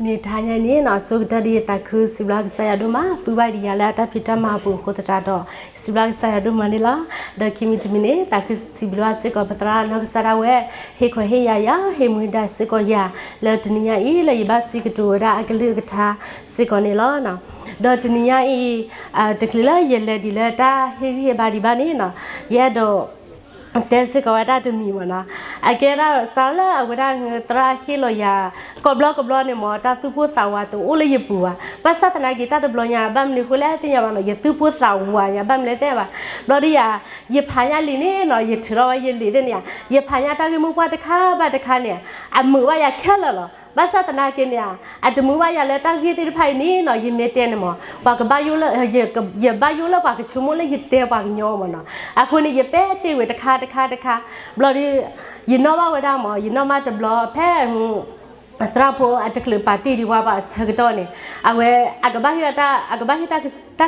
မ့ၢ်တဟါညါအံၤန့ၣ်နီၤ ဆိကတၢၢ်ဒ်ယသးခုစံးဘျုးကစၢ်ယွၤဒိၣ်မး သူဘၣ်ဒံးယၤလၢအတၢ်ဖံးတၢ်မၤအပူၤအဃိသတးဒီး စံးဘျုးကစၢ်ယွၤဒိၣ်မးန့ၣ်လီၤ. ဒီးခံမံၤတမံၤန့ၣ် သးခုစံးဘျုးစ့ၢ်ကီးပသရၣ်နီၢ်ကစၢ်ဒၣ်ဝဲ ဟ့ၣ်ခွဲးဟ့ၣ်ယာ်ယၤ ဟ့ၣ်မူဒါစ့ၢ်ကီးယၤ လၢတနံၤညါအံၤ လၢယဘၣ်စံးကတိၤဝဲဒၣ်အကလုၢ်ကထါစ့ၢ်ကီးန့ၣ်လီၤ. ဒီးတနံၤညါအံၤ တချုးလၢယလဲၤဒံးလၢတၢ်ဟ့ၣ်ဂံၢ်ဟ့ၣ်ဘါဒံးဘၣ်န့ၣ်နီၤ ယအဲၣ်ဒိး တဲစ့ၢ်ကီးဝဲတၢ်တမံၤမ့ၢ်နီၤ, အကဲဒၣ်စးလၢအဝဲဒၣ်သရၣ်ဟ့ၣ်လီၤယၤ ကိးဘျီကိးဘျီန့ၣ်မ့ၢ် တၢ်သူၣ်ပိၢ်သးဝးတအိၣ်လၢယပူၤဘၣ်. ဘၣ်ဆၣ်သနာ်က့ တၢ်တဘျီညါ ဘၣ်မနုၤဃိလဲၣ်သ့ၣ်ညါဘၣ်နီၤ, ယသူၣ်ပိၢ်သးဝးညါ ဘၣ်မနုၤလဲၣ်သ့ၣ်ညါဘၣ်. ဘျီဒ်ယၤ ယဖးညါလံာ်န့ၣ်နီၤ, ယထုးထီၣ်ဝဲယလံာ်သ့ၣ်န့ၣ်ဧါ, ယဖးညါတၢ်ဂ့ၢ်မိၢ်ပှၢ်တခါဘၣ်တခါန့ၣ်ဧါ, အမုာ်ဘၣ်ယၤခဲလၢာ်လီၤ. ဘၣ်ဆၣ်သနာ်က့န့ၣ်ဧါ, အတမုာ်ဘၣ်ယၤလၢတၢ်ဂ့ၢ်သ့ၣ်တဖၣ်အံၤန့ၣ်နီၤ, ယမ့ၢ်တဲန့ၣ်မ့ၢ် ပှၤကဘၣ်ယိၣ်လၢ ယဘၣ်ယိၣ်လၢပှၤကဆိကမိၣ်လၢယတဲပှၤကညီမ့ၢ်နီၤ. အဃိန့ၣ် ယပဲာ်တ့ၢ်ဝဲတခါတခါတခါ, ဘျီဒီး ယနီၣ်ဘၣ်ဝဲဒၣ်မ့ၢ် ယနီၣ်ဘၣ်တဘျီ ဖဲ သရၣ်ဖိအတချုးပာ်တ့ၢ်ဒံးဝဲပှၤဆၢကတီၢ်န့ၣ် အဝဲ အကဘၣ်ဟ့ၣ်တၢ် အကဘၣ်ဟ့ၣ်တၢ်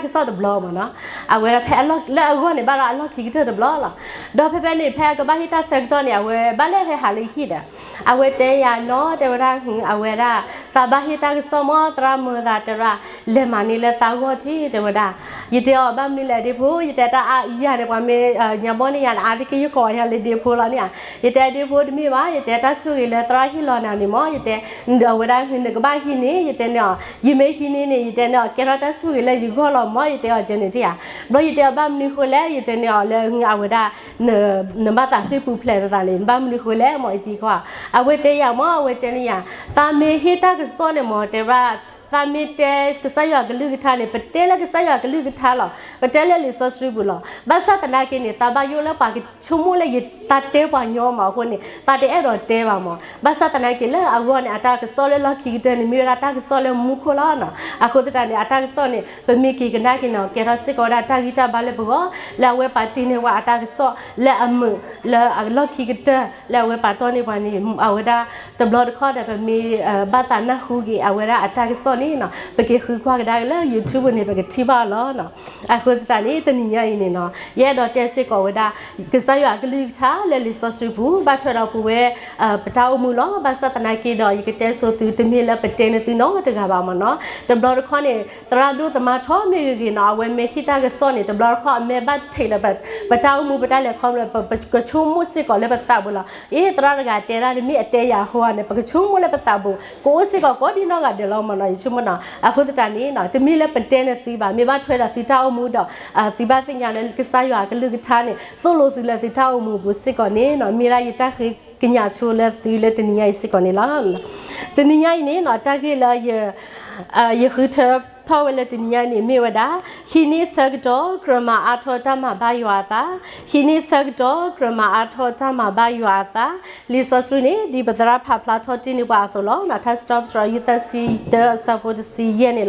ကစီၣ်တဘျီမ့ၢ်နီၤ. အဝဲဒၣ်ဖဲအလီၢ် လၢအဂီၢ်န့ၣ် ဘၣ်ဒီးအလီၢ်ခံကတၢၢ်တဘျီလီၤ. ဒီးဖဲဖဲန့ၣ် ဖဲအကဘၣ်ဟ့ၣ်တၢ်ဆၢကတီၢ်န့ၣ် အဝဲဘၣ်လဲၣ်ဟဲဟးလၢယဟံၣ်ဒီး အဝဲတဲယၤနီၤ တဲဝဲဒၣ် အဝဲဒၣ် သးဘၣ်ဟ့ၣ်တၢ်ကစီၣ်မ့ၢ်သရၣ်မုာ်သး တဲဝဲဒၣ် လဲၤမၤန့ၢ်လၢသးဂီၢ်ထံၣ် တဲဝဲဒၣ်. ယတဲအီၤ ဘၣ်မနုၤလဲၣ်ဒ့ဖိ, ယတဲတၢ်အါယၤန့ၣ် ပှၤမ့ၢ်ညါဘီန့ၢ်ယၤန့ၣ် အါတက့ၢ်ယကိးယၤလၢဒ့ဖိလီၤန့ၣ်ဧါ. ယတဲဒ့ဖိတမ့ၢ်ဘၣ်, ယတဲတၢ်ဆိၣ်ဂ့ၤလၢသရၣ်ဟ့ၣ်လီၤနၤန့ၣ်မ့ၢ် ယတဲ အဝဲဒၣ် နကဘၣ်ဟံးန့ၢ် ယတဲန့ၣ်အီၤ, ယမ့ၢ်ဟံးန့ၢ်န့ၣ် ယတဲန့ၣ်အီၤ ကဲထီၣ်တၢ်ဆိၣ်ဂ့ၤလၢယဂီၢ်လီၤမ့ၢ် ယတဲအီၤကဲန့ၣ်တဧါ. ဘျီယတဲအီၤ ဘၣ်မနုၤဃိလဲၣ် ယတဲန့ၣ်အီၤလၢအဝဲဒၣ် နဘၣ်သးဃ့ၢ်ပူၤဖျဲးသးန့ၣ် ဘၣ်မနုၤဃိလဲၣ်မ့ၢ် အသံကွၢ်. အဝဲတဲယၤမ့ၢ် အဝဲတဲန့ၣ်ယၤ သးမ့ၢ်ဟ့ၣ်တၢ်ကစီၣ်န့ၣ်မ့ၢ် တဲဝဲဒၣ် သးမ့ၢ်တဲကစၢ်ယွၤကလုၢ်ကထါန့ၣ် ပတဲလၢကစၢ်ယွၤကလုၢ်ကထါလီၤ, ပတဲလၢလံာ်စီဆှံပူၤလီၤ. ဘၣ်ဆၣ်သနာ်က့န့ၣ် သးဘၣ်ယိၣ်လၢပှၤကဆိကမိၣ်လၢယသးတဲပှၤညီမ့ၢ်အဃိန့ၣ် သးတအဲၣ်ဒိးတဲဘၣ်မ့ၢ်. ဘၣ်ဆၣ်သနာ်က့လၢအဂီၢ်န့ၣ် အတၢ်ကစီၣ်လၢလီၢ်ခံကတၢၢ်န့ၣ် မ့ၢ်ဝဲဒၣ်တၢ်ကစီၣ်လၢမူခိၣ်လီၤ. အဃိသတးန့ၣ် အတၢ်ကစီၣ်န့ၣ် ပမ့ၢ်က့ၤကဒါက့ၤန့ၣ် ကဲထီၣ်စ့ၢ်ကီးဝဲဒၣ်တၢ်ဂံၢ်တၢ်ဘါလၢပဂီၢ် လၢအဝဲပာ်တ့ၢ်န့ၢ်ဝဲအတၢ်ကစီၣ်လၢအမုာ် လၢအလီၢ်ခံကတၢၢ် လၢအဝဲပာ်တီၢ်န့ၢ်ပှၤန့ၣ် အဝဲဒၣ်တဘျီတခီၣ်ဒီး ပမ့ၢ်ဘၣ်သးနၢ်ဟူက့ၤ အဝဲဒၣ်အတၢ်ကစီၣ်န့ၣ်နီၤ ပက့ၤဃုကွၢ်ကဒါက့ၤလၢ YouTube န့ၣ် ပကထံၣ်ဘၣ်အီၤလီၤ. အဃိသတးန့ၣ် တနံၤညါအံၤန့ၣ်နီၤ ယအဲၣ်ဒိးတဲစ့ၢ်ကီးဝဲဒၣ် ကစၢ်ယွၤအကလုၢ်ကထါလၢလံာ်စီဆှံပူၤ ဘၣ်ထွဲဒီးပဝဲ ပတၢ်အိၣ်မူလီၤ. ဘၣ်ဆၣ်သနာ်က့ဒီး ယကတဲဆိသု တမ့ၢ်လၢပတဲန့ၢ်သုနီတဂၤဘၣ်မ့ၢ်နီၤ. တဘျီတခီၣ်န့ၣ် သရၣ်ဒိၣ်သမါထီမ့ၢ်ဂ့ၤဂ့ၤနီၤ အဝဲမ့ၢ်ဟ့ၣ်တၢ်ကစီၣ်န့ၣ် တဘျီတခီၣ်အမ့ၢ်ဘၣ်ထဲးလၢ ပတၢ်အိၣ်မူ ပတၢ်လဲၤခီဖျိ ပကဆိကမိၣ်စ့ၢ်ကီးလၢပသးပူၤလီၤ. အ့ သရၣ်တဂၤတဲဒၣ် တမ့ၢ်အတဲယၤအဃိန့ၣ် ပကဆိကမိၣ်လၢပသးပူၤ ကအိၣ်စ့ၢ်ကီးကိးဒံနီၢ်ဂၤဒဲးလီၤမ့ၢ်နီၤ ယဆိကမိၣ်နီၤ. အဃိသတးန့ၣ်နီၤ တမ့ၢ်လၢပတဲန့ၢ်သုဘၣ် မ့ၢ်ဘၣ်ထွဲဒီးသုတၢ်အိၣ်မူဒီး သုဘၣ်သ့ၣ်ညါလၢကစၢ်ယွၤအကလုၢ်ကထါန့ၣ် သိၣ်လိသုလၢသုတၢ်အိၣ်မူပူၤစ့ၢ်ကီးန့ၣ်နီၤ မ့ၢ်ဒၣ်ယတၢ်ဃ့ကညးဆိလၢသုလၢတနံၤညါအံၤစ့ၢ်ကီးန့ၣ်လီၤ. တနံၤညါအံၤန့ၣ်နီၤ တၢ်ဂ့ၢ်လၢယ ယဃုထၢထီၣ်ဝဲလၢတနံၤညါအံၤန့ၣ် မ့ၢ်ဝဲဒၣ် ဟံးန့ၢ်ဆၢကတီၢ် ကြၢးမၤအါထီၣ်တၢ်မၤဘၣ်ယွၤအသး, ဟံးန့ၢ်ဆၢကတီၢ် ကြၢးမၤအါထီၣ်တၢ်မၤဘၣ်ယွၤအသး. လံာ်စီဆှံန့ၣ် ဒ်ပသရၣ်ဖးဖျါထီၣ်တ့ၢ်န့ၢ်ပှၤအသိးလီၤ. ထါစံးထီၣ်ပတြၢၤ ယုၢ်သၢဆံတၢ အဆၢဖိတဆံယဲၢ်န့ၣ်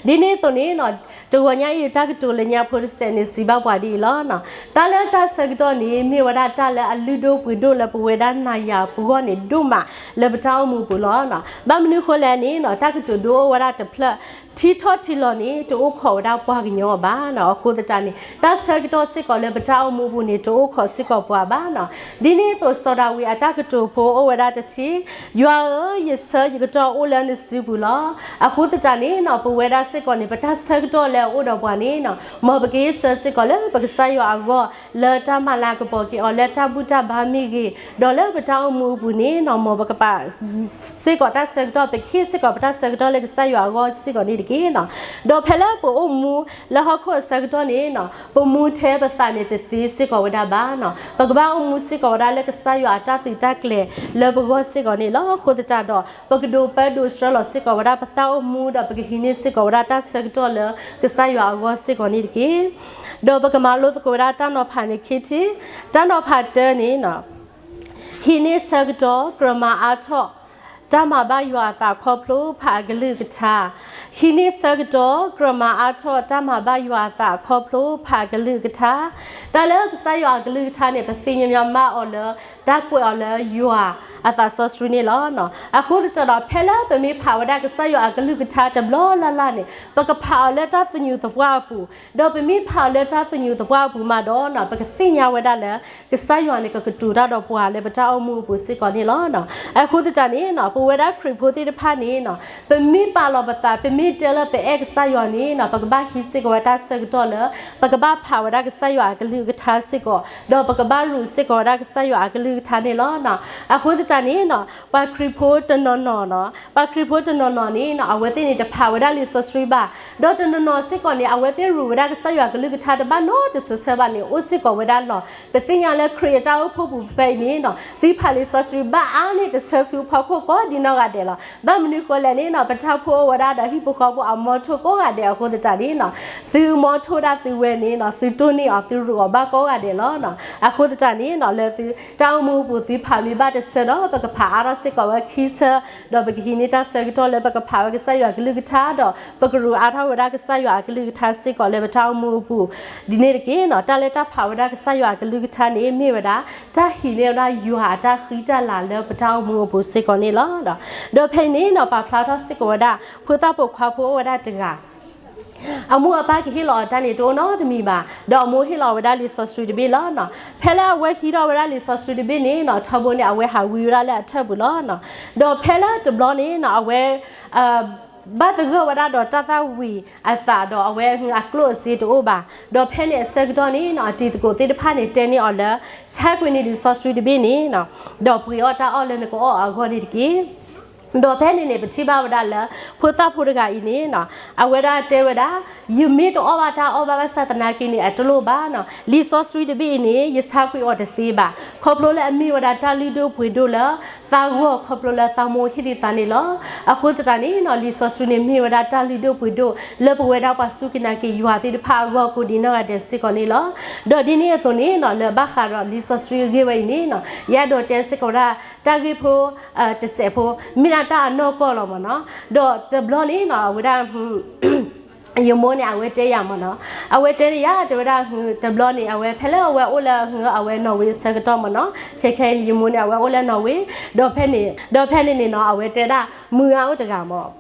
လီၤ. ဒ်န့ၣ်အသိးန့ၣ်နီၤ တဂီၤညါအံၤ တၢ်ကတိၤလၢညါဖိတစဲးန့ၣ် စံးဘၣ်ပှၤဒ်အံၤလီၤ. တၢ်လၢတၢ်ဆၢကတီၢ်န့ၣ် မ့ၢ်ဝဲဒၣ်တၢ်လၢအလုၢ်ဒိၣ်ပှ့ၤဒိၣ်လၢပဝဲဒၣ်နၤယၤပဂီၢ်န့ၣ် ဒိၣ်မးလၢပတၢ်အိၣ်မူပူၤလီၤ. ဘၣ်မနုၤဃိလဲၣ်န့ၣ်နီၤ တၢ်ကတိၤဒိအိၣ်ဝဲဒၣ်တဖျၢၣ် ထံထီၣ်ထံလီၤန့ၣ် တအိၣ်ခိးဝဲဒၣ်ပှၤကညီဘၣ်နီၤ. အဃိသတးန့ၣ် တၢ်ဆၢကတီၢ်စ့ၢ်ကီးလၢပတၢ်အိၣ်မူပူၤန့ၣ် တအိၣ်ခိးစ့ၢ်ကီးပှၤဘၣ်နီၤ. ဒ်န့ၣ်အသိး စီၤဒၤဝံးအတၢ်ကတိၤဖိအိၣ်ဝဲဒၣ်တထံၣ်, ယွၤဧၢ, ယဆၢယကတီၢ်အိၣ်လၢနစုပူၤလီၤ. အဃိသတးန့ၣ်နီၤ ပဝဲဒၣ်စ့ၢ်ကီးန့ၣ် ပတၢ်ဆၢကတီၢ်လၢအအိၣ်ဒီးပှၤန့ၣ်နီၤ မ်ပကဟ့ၣ်ဆၢစ့ၢ်ကီးလၢပကစၢ်ယွၤအဂီၢ် လၢတၢ်မၤလၤကပီၤက့ၤအီၤလၢတၢ်ဘူၣ်တၢ်ဘါမ့ၢ်ဂ့ၤ, ဒီးလၢပတၢ်အိၣ်မူအပူၤန့ၣ်နီၤ မ်ပကပာ် စ့ၢ်ကီးတၢ်ဆၢကတီၢ် ပကဟ့ၣ်စ့ၢ်ကီးပတၢ်ဆၢကတီၢ်လၢကစၢ်ယွၤအဂီၢ်စ့ၢ်ကီးန့ၣ်တက့ၢ်နီၤ. ဒီးဖဲလၢပအိၣ်မူလၢဟီၣ်ခိၣ်အဆၢကတီၢ်န့ၣ်နီၤ ပမူထဲပသးန့ၣ်တသ့စ့ၢ်ကီးဝဲဒၣ်ဘၣ်နီၤ. ပကဘၣ်အိၣ်မူစ့ၢ်ကီးဝဲဒၣ်လၢကစၢ်ယွၤအတၢ်သုးတၢ်ကျဲၤလၢပဂီၢ်စ့ၢ်ကီးန့ၣ်လီၤ. အဃိသတးဒီး ပကဒိးပၢဒိးဆှၢလီၤစ့ၢ်ကီးဝဲဒၣ်ပတၢ်အိၣ်မူ ဒီးပကဟံးန့ၢ်စ့ၢ်ကီးဝဲဒၣ်တၢ်ဆၢကတီၢ်လၢကစၢ်ယွၤအဂီၢ်စ့ၢ်ကီးန့ၣ်တက့ၢ်. ဒီးပကမၤလိသကိးဝဲဒၣ်တၢ်နီၤဖးန့ၣ်ခံထံၣ်, တၢ်နီၤဖးတၢန့ၣ်နီၤ ဟံးန့ၢ်ဆၢကတီၢ် ကြၢးမၤအါထီၣ် တၢ်မၤဘၣ်ယွၤအသးခီဖျိဖးအကလုၢ်ကထါ, ဟံးန့ၢ်ဆၢကတီၢ် ကြၢးမၤအါထီၣ်တၢ်မၤဘၣ်ယွၤအသးခီဖျိဖးအကလုၢ်ကထါ. တၢ်လၢကစၢ်ယွၤအကလုၢ်ကထါန့ၣ် ပသ့ၣ်ညါမးအီၤလၢ တၢ်ကွဲးအီၤလၢယွၤအသးစီဆှံန့ၣ်လီၤ. အဃိသတးဒီး ဖဲလၢပမ့ၢ်ဖးဝဲဒၣ်ကစၢ်ယွၤအကလုၢ်ကထါတဘျီလၢ်လၢ်န့ၣ် ပကဖးအီၤလၢတၢ်သညူးသပှၢ်အပူၤ, ဒီးပမ့ၢ်ဖးအီၤလၢတၢ်သညူးသပှၢ်အပူၤမးဒီး ပကသ့ၣ်ညါဝဲဒၣ်လၢ ကစၢ်ယွၤန့ၣ် ကကတိၤတၢ်ဒီးပှၤလၢပတၢ်အိၣ်မူအပူၤစ့ၢ်ကီးန့ၣ်လီၤ. အဃိသတးန့ၣ် ပဝဲဒၣ်ခရံာ်ဖိသ့ၣ်တဖၣ်န့ၣ် ပမ့ၢ်ပာ်လီၤပသး ပမ့ၢ်တဲလၢပအဲၣ်ကစၢ်ယွၤန့ၣ် ပကဘၣ်ဟံးစ့ၢ်ကီးဝဲတၢ်ဆၢကတီၢ်လၢ ပကဘၣ်ဖးဝဲဒၣ်ကစၢ်ယွၤအကလုၢ်ကထါစ့ၢ်ကီး, ဒီးပကဘၣ်ရူးစ့ၢ်ကီးဝဲဒၣ်ကစၢ်ယွၤအကလုၢ်ကထါန့ၣ်လီၤ. အဃိသတးန့ၣ် ပှၤခရံာ်ဖိတနီၤနီၤ ပှၤခရံာ်ဖိတနီၤနီၤန့ၣ် အဝဲသ့ၣ်န့ၣ်တဖးဝဲဒၣ်လံာ်စီဆှံဘၣ်, ဒီးတနီၤနီၤစ့ၢ်ကီးန့ၣ် အဝဲသ့ၣ်ရူးဝဲဒၣ်ကစၢ်ယွၤအကလုၢ်ကထါတဘၣ်နီတဆၢဆၢဘၣ်န့ၣ် အိၣ်စ့ၢ်ကီးဝဲဒၣ်လီၤ. ပသ့ၣ်ညါလၢခရံာ်အတၢ်အိၣ်ဖှိၣ်ပူၤဖဲအံၤန့ၣ် သုဖးလံာ်စီဆှံဘၣ်အါန့ၢ်တဆၢဆူဖီခိၣ်ကိးဒံနီၢ်ဂၤဒဲးလီၤ. ဘၣ်မနုၤဃိလဲၣ်န့ၣ် ပတၢ်အိၣ်ဖှိၣ်အိၣ်ဝဲဒၣ်ဒီးဟံၣ်ဖိဃီဖိအမီထိၣ်ကိးဂၤဒဲးအဃိသတးန့ၣ် သုမီထိၣ်ဒၣ်သုဝဲန့ၣ် သုတိၢ်န့ၢ်အီၤသုရူးအီၤဘၣ်ကိးဂၤဒဲးလီၤ. အဃိသတးန့ၣ် လၢသုတၢ်အိၣ်မူအပူၤသုဖးမ့ၢ်ဘၣ်တဆၢဒီး ပကဖးအါထီၣ်စ့ၢ်ကီးဝဲခံဆၢ ဒီးပကဟံးန့ၢ်တၢ်ဆၢကတီၢ်လၢပကဖးဝဲကစၢ်ယွၤအကလုၢ်ကထါဒီး ပကရူးအါထီၣ်ဝဲဒၣ်ကစၢ်ယွၤအကလုၢ်ကထါစ့ၢ်ကီးလၢပတၢ်အိၣ်မူအပူၤ ဒ်န့ၣ်တက့ၢ်. တၢ်လၢတၢ်ဖးဝဲဒၣ်ကစၢ်ယွၤအကလုၢ်ကထါန့ၣ် မ့ၢ်ဝဲဒၣ် တၢ်ဟံးန့ၢ်ဝဲဒၣ်ယွၤအတၢ်ဃံတၢ်လၤလၢပတၢ်အိၣ်မူအပူၤစ့ၢ်ကီးန့ၣ်လီၤ. ဒီးဖဲအံၤန့ၣ် ပာ်ဖျါထီၣ်စ့ၢ်ကီးဝဲဒၣ် ဖိသၣ်ပိာ်ခွါဖိအိၣ်ဝဲဒၣ်တဂၤ အမိၢ်အပၢ်ကဟ့ၣ်လီၤအီၤတၢ်န့ၣ်တအိၣ်နီတမံၤဘၣ်, ဒီးအမိၢ်ဟ့ၣ်လီၤဝဲဒၣ်လံာ်စီဆှံတဘ့ၣ်လီၤ. ဖဲလၢအဝဲဟံးထီၣ်ဝဲဒၣ်လံာ်စီဆှံတဘ့ၣ်န့ၣ် ထီဘိန့ၣ် အဝဲဟးဝံဝဲဒၣ်လၢအထၢၣ်ပူၤလီၤ. ဒီးဖဲလၢတဘျီန့ၣ် အဝဲ ဘၣ်သဂၢၢ်ဝဲဒၣ်ဒီးတၢ်သၣ်ဝံၤအသးဒီး အဝဲအကျိၣ်အစ့တအိၣ်ဘၣ်. ဒီးဖဲန့ၣ်အဆၢကတီၢ်န့ၣ် အတံၤသကိးသ့ၣ်တဖၣ်န့ၣ် တဲန့ၢ်အီၤလၢ ဆါကွံာ်န့ၢ်လံာ်စီဆှံတဘ့ၣ်န့ၣ် ဒီးပှ့ၤအီၣ်တၢ်အီၣ်လၢနကအီၣ်အဂီၢ်န့ၣ်တက့ၢ်. ဒီးဖဲန့ၣ်န့ၣ် ပထံၣ်ဘၣ်ဝဲဒၣ်လၢ ဖိသၣ်ဖိတဂၤအံၤန့ၣ် အဝဲဒၣ်တဲဝဲဒၣ် ယမ့ၢ်တအီၣ်ဘၣ်တၢ်အီၣ်ဘၣ်ဘၣ်ဆၣ်သနာ်က့န့ၣ် အတလိၣ်ဘၣ်နီၤ, လံာ်စီဆှံတဘ့ၣ်အံၤန့ၣ် ယဆါကွံာ်အီၤတသ့ဘၣ်. ခီဖျိလၢအမ့ၢ်ဝဲဒၣ်တၢ်လုၢ်ဒိၣ်ပှ့ၤဒိၣ်လၢ သးဂီၢ်ခီဖျိလၢသးမိၢ်ဟ့ၣ်ဒံးသးန့ၣ်လီၤ. အဃိသတးန့ၣ်နီၤ လံာ်စီဆှံန့ၣ်မ့ၢ်ဝဲဒၣ်တၢ်လုၢ်ဒိၣ်ပှ့ၤဒိၣ် လၢပဝဲဒၣ်ပှၤစူၢ်က့ၤနာ်က့ၤယွၤသ့ၣ်တဖၣ်အဂီၢ်ကိးဒံးနီၢ်ဂၤဒဲးစ့ၢ်ကီးန့ၣ်လီၤ. ဒီးဒ်န့ၣ်အသိးန့ၣ်နီၤ လၢဘၣ်ဃးဒီးလံာ်စီဆှံအဂ့ၢ်ဝဲအံၤန့ၣ်နီၤ ယအဲၣ်ဒိးတဲစ့ၢ်ကီးဝဲဒၣ် တၢ်ဂ့ၢ်ဖိ တစဲးဖိ မ့ၢ်ဒၣ်တၢ်အနီၢ်ကီၢ်လီၤမ့ၢ်နီၤ. ဒီးတဘျီန့ၣ်နီၤ အဝဲဒၣ် ယမိၢ်န့ၣ် အဝဲတဲယၤမ့ၢ်နီၤ, အဝဲတဲယၤ တဲဝဲဒၣ် တဘျီန့ၣ် အဝဲဖဲလၢအဝဲအိၣ်လၢအဝဲနီၣ်ဝ့ဆၢကတီၢ်မ့ၢ်နီၤ, ခဲခဲအံၤန့ၣ် ယမိၢ်န့ၣ် အဝဲအိၣ်လၢနီၣ်ဝ့, ဒီးဖဲန့ၣ် ဒီးဖဲန့ၣ်န့ၣ်နီၤ အဝဲတဲဒၣ် မုၢ်ဂၤအိၣ်တဂၤမ့ၢ်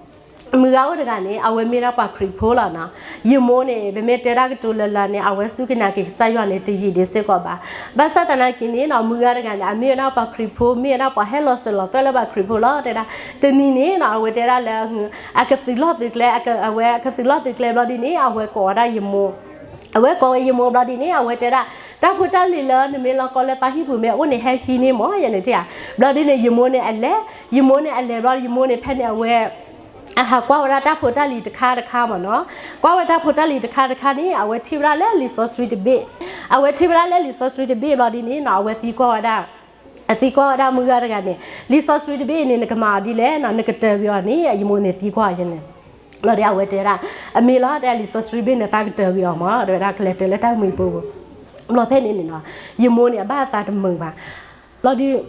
မုၢ်ဂၤအိၣ်တဂၤန့ၣ် အဝဲမ့ၢ်ဒၣ်ပှၤခရံာ်ဖိလီၤနီၤ. ယမိၢ်န့ၣ် ပမ့ၢ်တဲဒၣ်ကတိၤလၢ်လၢ်န့ၣ် အဝဲစူၢ်က့ၤနာ်က့ၤကစၢ်ယွၤန့ၣ် တယံာ်ဒံးစ့ၢ်ကီးဘၣ်. ဘၣ်ဆၣ်သနာ်က့န့ၣ်နီၤ မုၢ်ဂၤတဂၤန့ၣ် အမ့ၢ်ဝဲဒၣ်ပှၤခရံာ်ဖိ မ့ၢ်ဝဲဒၣ်ပှၤဟဲလီၤစၢၤလီၤသွဲၣ်လၢပှၤခရံာ်ဖိလီၤ. တဲဒၣ် တနံၤန့ၣ်နီၤ အဝဲတဲဒၣ်လၢ အကသုးလီၢ်သုးကျဲ အဝဲကသုးလီၢ်သုးကျဲဘျီဒ်န့ၣ် အဝဲကိးဝဲဒၣ်ယမိၢ် အဝဲကိးဝဲယမိၢ်ဘျီဒ်န့ၣ် အဝဲတဲဒၣ် တၢ်ဖိတၢ်လံၤလၢနမ့ၢ်လီၤကီလၢသးဟံၣ်ပူၤမ့ၢ်အိၣ်န့ၣ် ဟဲဟံးန့ၢ်မ့ၢ်ယဲန့ၣ်ဧါ. ဘျီဒ်န့ၣ် ယမိၢ်န့ၣ်အလဲၤ ယမိၢ်န့ၣ်အလဲၤဘျီ ယမိၢ်န့ၣ်ဖဲန့ၣ်အဝဲ အဟးကွၢ်ဝဲဒၣ်တၢ်ဖိတၢ်လံၤတခါတခါမ့ၢ်နီၤ. ကွၢ်ဝဲတၢ်ဖိတၢ်လံၤတခါတခါန့ၣ် အဝဲထံၣ်ဝဲဒၣ်လၢလံာ်စီဆှံတဘ့ၣ် အဝဲထံၣ်ဝဲဒၣ်လၢလံာ်စီဆှံတဘ့ၣ်ဘျီဒ်န့ၣ်နီၤ အဝဲသံကွၢ်ဝဲဒၣ် အသံကွၢ်ဝဲဒၣ်မုၢ်ဂၤတဂၤန့ၣ် လံာ်စီဆှံတဘ့ၣ်အံၤန့ၣ် နကမၤအီၤဒ်လဲၣ်နီၤ နကတၢၤကွံာ်အီၤန့ၣ် ယမိၢ်န့ၣ်သံကွၢ်အီၤန့ၣ် ဘျီဒ်အဝဲတဲဒၣ် အမ့ၢ်လီၤ တဲလံာ်စီဆှံတဘ့ၣ်န့ၣ် သးကတၢၤကွံာ်အီၤမ့ၢ် တဲဝဲဒၣ်ကလဲၤတၢၤလၢတၢ်မုာ်ပူၤ ဘျီဖဲန့ၣ်န့ၣ်နီၤ ယမိၢ်န့ၣ် အဘၣ်အသးတမုာ်ဘၣ် ဘျီဒ်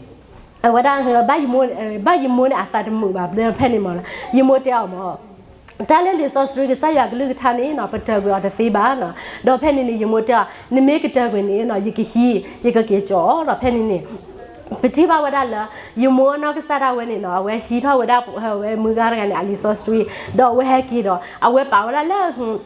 အဝဲဒၣ် ဘၣ်ယမိၢ်န့ၣ်အသးတမုာ်ဘၣ် ဘျီဖဲန့ၣ်မ့ၢ် ယမိၢ်တဲအီၤမ့ၢ် တၢ်လၢလံာ်စီဆှံကစၢ်ယွၤကလုၢ်ကထါန့ၣ်နီၤ ပတၢၤကွံာ်အီၤတသ့ဘၣ်နီၤ. ဒီးဖဲန့ၣ်န့ၣ် ယမိၢ်တဲအီၤ နမ့ၢ်ကတၢၤကွံာ်န့ၣ်နီၤ ယကဟံး ယကက့ၤကၠီၤအီၤ ဒီးဖဲန့ၣ်န့ၣ် ပထံၣ်ဘၣ်ဝဲဒၣ်လၢ ယမိၢ်အနီၢ်ကစၢ်ဒၣ်ဝဲန့ၣ်နီၤ အဝဲဟံးထီၣ်ဝဲဒၣ် ဝဲမုၢ်ဂၤတဂၤန့ၣ် အလံာ်စီဆှံ ဒီးအဝဲဟဲက့ၤဒီး အဝဲပာ်ဝဲဒၣ်လၢ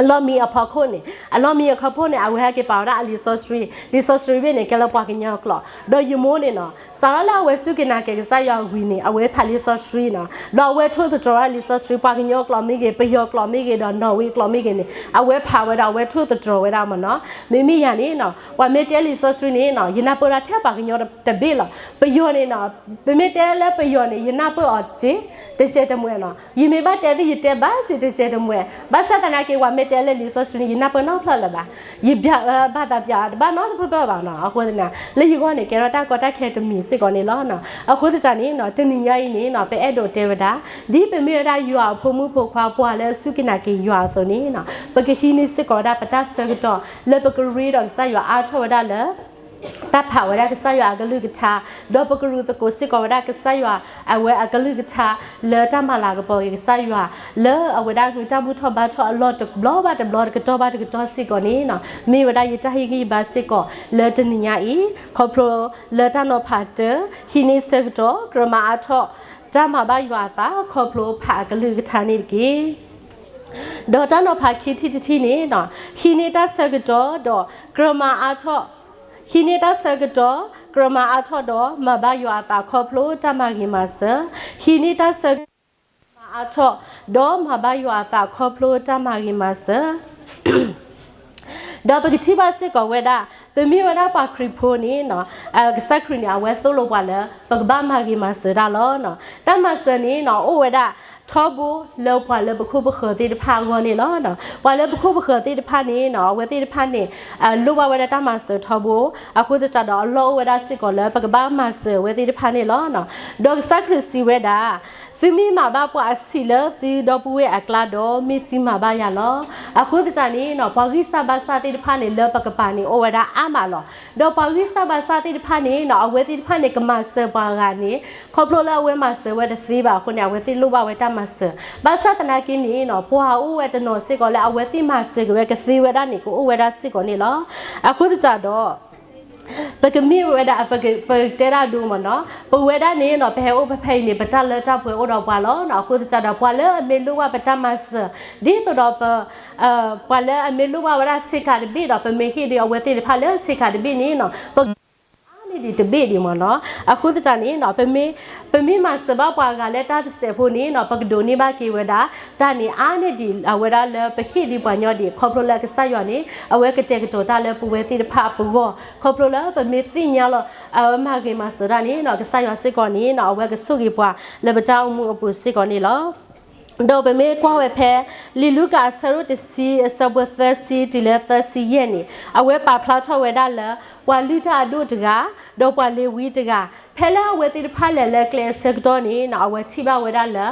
အလီၢ်မံအဖီခိၣ်န့ၣ် အလီၢ်မံအခီၣ်ဖီၣ်န့ၣ် အဝဲဟဲက့ၤပာ်ဝဲဒၣ်အလံာ်စီဆှံ လံာ်စီဆှံဘ့ၣ်န့ၣ် ကဲလၢပှၤကညီကျိာ် ဒီးယမိၢ်န့ၣ်နီၤ စးထီၣ်လၢအဝဲစူၢ်က့ၤနာ်က့ၤကစၢ်ယွၤဝံၤန့ၣ် အဝဲဖးလံာ်စီဆှံနီၤ ဒီးအဝဲထိၣ်သတြီၤဝဲဒၣ်လံာ်စီဆှံ ပှၤကညီကျိာ်မ့ၢ်ဂ့ၤ ပယီၤကျိာ်မ့ၢ်ဂ့ၤ ဒီးနီၣ်ဝ့ကျိာ်မ့ၢ်ဂ့ၤန့ၣ် အဝဲဖးဝဲဒီးအဝဲထိၣ်သတြီၤဝဲဒၣ်မ့ၢ်နီၤ. မ့မ့ၢ်ယၤန့ၣ်နီၤ ပှၤမ့ၢ်တဲလံာ်စီဆှံန့ၣ်နီၤ ယနၢ်ပၢၢ်ဒၣ်ထဲပှၤကညီတဘ့ၣ်လီၤ. ပယီၤန့ၣ်နီၤ ပမ့ၢ်တဲလၢပယီၤန့ၣ် ယနၢ်ပၢၢ်အီၤတ့ တစဲးတမှဲၤနီၤ. ယမ့ၢ်ဘၣ်တဲသ့ၣ် ယတဲဘၣ်စ့ၢ်တစဲးတမှဲၤ ဘၣ်ဆၣ်သနာ်က့ ပှၤမ့ၢ်တဲလၢလံာ်စီဆှံန့ၣ် ယနၢ်ပၢၢ်နီတဖျၢၣ်လၢၤဘၣ်. ယဘၣ်သးပျးတဘၣ်နီတဖျၢၣ်ဘၣ်နီၤ. အဃိသတး လၢယဂီၢ်န့ၣ် ကဲထီၣ်တၢ်ကီတၢ်ခဲတမံၤစ့ၢ်ကီးန့ၣ်လီၤ. အဃိသတးန့ၣ်နီၤ တနံၤညါအံၤန့ၣ်နီၤ ပအဲၣ်ဒိးတဲဝဲဒၣ် ဒ်ပမ့ၢ်ဝဲဒၣ်ယွၤအဖိမုၣ်ဖိခွါ ပှၤလၢအစူၢ်က့ၤနာ်က့ၤယွၤအသိးန့ၣ်နီၤ ပကဟံးန့ၢ်စ့ၢ်ကီးဝဲဒၣ်ပတၢ်ဆၢကတီၢ် လၢပကရ့ဒီးကစၢ်ယွၤအါထီၣ်ဝဲဒၣ်လၢ တၢ်ဖးဝဲဒၣ်ကစၢ်ယွၤအကလုၢ်ကထါ, ဒီးပကရူၢ်သကိးစ့ၢ်ကီးဝဲဒၣ်ကစၢ်ယွၤအဝဲအကလုၢ်ကထါ လၢတၢ်မၤလၤကပီၤက့ၤကစၢ်ယွၤ လၢအဝဲဒၣ်ဟုၣ်တၢ်ဘူၣ်ထီၣ်ဘါထီၣ်အလီၢ်တဘျီဘၣ်တဘျီတကတီၢ်ဘၣ်တကတီၢ်စ့ၢ်ကီးန့ၣ် မ့ၢ်ဝဲဒၣ်ယတၢ်ဟ့ၣ်ဂံၢ်ဘါစ့ၢ်ကီးလၢတနံၤညါအံၤ, ခီဖျိလၢတၢ်နီၤဖးတၢ, ဟံးန့ၢ်ဆၢကတီၢ် ကြၢးမၤအါထီၣ် တၢ်မၤဘၣ်ယွၤအသး ခီဖျိဖးအကလုၢ်ကထါန့ၣ်တက့ၢ်. ဒီးတၢ်နီၤဖးခံထံၣ်တထံၣ်န့ၣ်, ဟံးန့ၢ်တၢ်ဆၢကတီၢ်ဒီးကြၢးမၤအါထီၣ်, ဟံးန့ၢ်တၢ်ဆၢကတီၢ် ကြၢးမၤအါထီၣ်ဒီးမၤဘၣ်ယွၤအသးခီဖျိတၢ်မၤဂ့ၤမၤစၢၤ, ဟံးန့ၢ်တၢ်ဆၢကတီၢ် မၤအါထီၣ် ဒီးမၤဘၣ်ယွၤအသးခီဖျိတၢ်မၤဂ့ၤမၤစၢၤ ဒီးပကထံၣ်ဘၣ်စ့ၢ်ကီးဝဲဒၣ် ပမ့ၢ်ဝဲဒၣ်ပှၤခရံာ်ဖိန့ၣ်, ကစၢ်ခရံာ်န့ၣ် အဝဲသိၣ်လိပှၤလၢ ပကဘၣ်မၤဂ့ၤမၤစၢၤတၢ်လီၤ. တၢ်မၤစၢၤန့ၣ် အိၣ်ဝဲဒၣ်ထီဘိလၢပှၤလၢပခိၣ်ပဃၢၤသ့ၣ်တဖၣ်အဂီၢ်န့ၣ်လီၤ. ပှၤလၢပခိၣ်ပဃၢၤသ့ၣ်တဖၣ်န့ၣ် အဝဲသ့ၣ်တဖၣ်န့ၣ် လိၣ်ဘၣ်ဝဲဒၣ်တၢ်မၤစၢၤထီဘိ, အဃိသတးဒီးအလီၢ်အိၣ်ဝဲဒၣ်စ့ၢ်ကီးလၢ ပကဘၣ်မၤစၢၤအဝဲသ့ၣ်တဖၣ်န့ၣ်လီၤ. ဒီးကစၢ်ခရံာ်စံးဝဲဒၣ် သုမ့ၢ်မၤဘၣ်ပှၤအဆံးလၢသုဒီပုၢ်ဝဲၢ်အကျါဒီး မ့ၢ်သုမၤဘၣ်ယၤလီၤ. အဃိသတးန့ၣ် ပှၤဂံၢ်စၢ်ဘါစၢ်သ့ၣ်တဖၣ်န့ၣ် လၢပကပၤန့ၣ် အိၣ်ဝဲဒၣ်အါမးလီၤ. ဒီးပှၤဂံၢ်စၢ်ဘါစၢ်သ့ၣ်တဖၣ်န့ၣ် အဝဲသ့ၣ်တဖၣ်န့ၣ် ကမၤစၢၤပှၤဂၤန့ၣ် ခီဖျိလၢအဝဲမၤစၢၤဝဲတသ့ဘၣ်အဃိန့ၣ် အဝဲသ့ၣ်လိၣ်ဘၣ်ဝဲတၢ်မၤစၢၤ. ဘၣ်ဆၣ်သနာ်က့န့ၣ် ပှၤအိၣ်ဝဲတနီၤစ့ၢ်ကီးလၢအဝဲသ့ၣ်မၤစၢၤက့ၤဝဲကသ့ဝဲဒၣ်န့ၣ် ကအိၣ်ဝဲဒၣ်စ့ၢ်ကီးန့ၣ်လီၤ. အဃိသတးဒီး ပကမ့ၢ်ဝဲဒၣ် ပကတဲဒၣ်ဒိမ့ၢ်နီၤ, ပဝဲဒၣ်န့ၣ်နီၤ ပဟဲအိၣ်ဖဲဖဲအံၤန့ၣ် ပတၢ်လၢတၢ်ပှဲၤအိၣ်ဒီးပှၤလီၤ. အဃိသတးဒီး ပှၤလၢအမ့ၢ်လိၣ်ဘၣ်ပတၢ်မၤစၢၤ ဒ်သိးဒီး ပှၤလၢအမ့ၢ်လိၣ်ဘၣ်ဝဲဒၣ်ဆ့ကၤတဘ့ၣ်ဒီး ပမ့ၢ်ဟ့ၣ်ဒံးအဝဲသ့ၣ်တဖၣ်လၢဆ့ကၤတဘ့ၣ်န့ၣ်နီၤ ပက အါန့ၢ်ဒံးတဘ့ၣ်ဒံးမ့ၢ်နီၤ. အဃိသတးန့ၣ်နီၤ ပမ့ၢ်မၤစၢၤဘၣ်ပှၤဂၤလၢတၢ်တစဲးဖိန့ၣ်နီၤ ပကဒိးန့ၢ်ဘၣ်က့ၤဝဲဒၣ် တၢ်န့ၣ်အါန့ၢ်ဒံးအဝဲဒၣ်လၢပဟ့ၣ်ဒံးပှၤညီဒံး ခီဖျိလၢကစၢ်ယွၤန့ၣ် အဝဲကတဲာ်ကတီၤတၢ်လၢပဝဲသ့ၣ်တဖၣ်အပဂီၢ် ခီဖျိလၢပမ့ၢ်သ့ၣ်ညါလီၤ အဝဲမၤဂ့ၤမၤစၢၤတၢ်န့ၣ်နီၤ ကစၢ်ယွၤစ့ၢ်ကီးန့ၣ်နီၤ အဝဲကဆိၣ်ဂ့ၤပှၤလၢပတၢ်အိၣ်မူအပူၤစ့ၢ်ကီးန့ၣ်လီၤ. ဒီးပမ့ၢ်ကွၢ်ဝဲဖဲ လံာ်လူၤကၣ်အဆၢဒိၣ်တဆံ အဆၢဖိသၢဆံတုၤလၢသၢဆံယဲၢ်န့ၣ် အဝဲပာ်ဖျါထီၣ်ဝဲဒၣ်လၢ ပှၤလုၢ်တၢ်အဒိၣ်တဂၤ ဒီးပှၤလ့ၤဝံတဂၤ ဖဲလၢအဝဲသ့ၣ်တဖၣ်လဲၤလၢကျဲအဆၢကတီၢ်န့ၣ်နီၤ အဝဲထံၣ်ဘၣ်ဝဲဒၣ်လၢ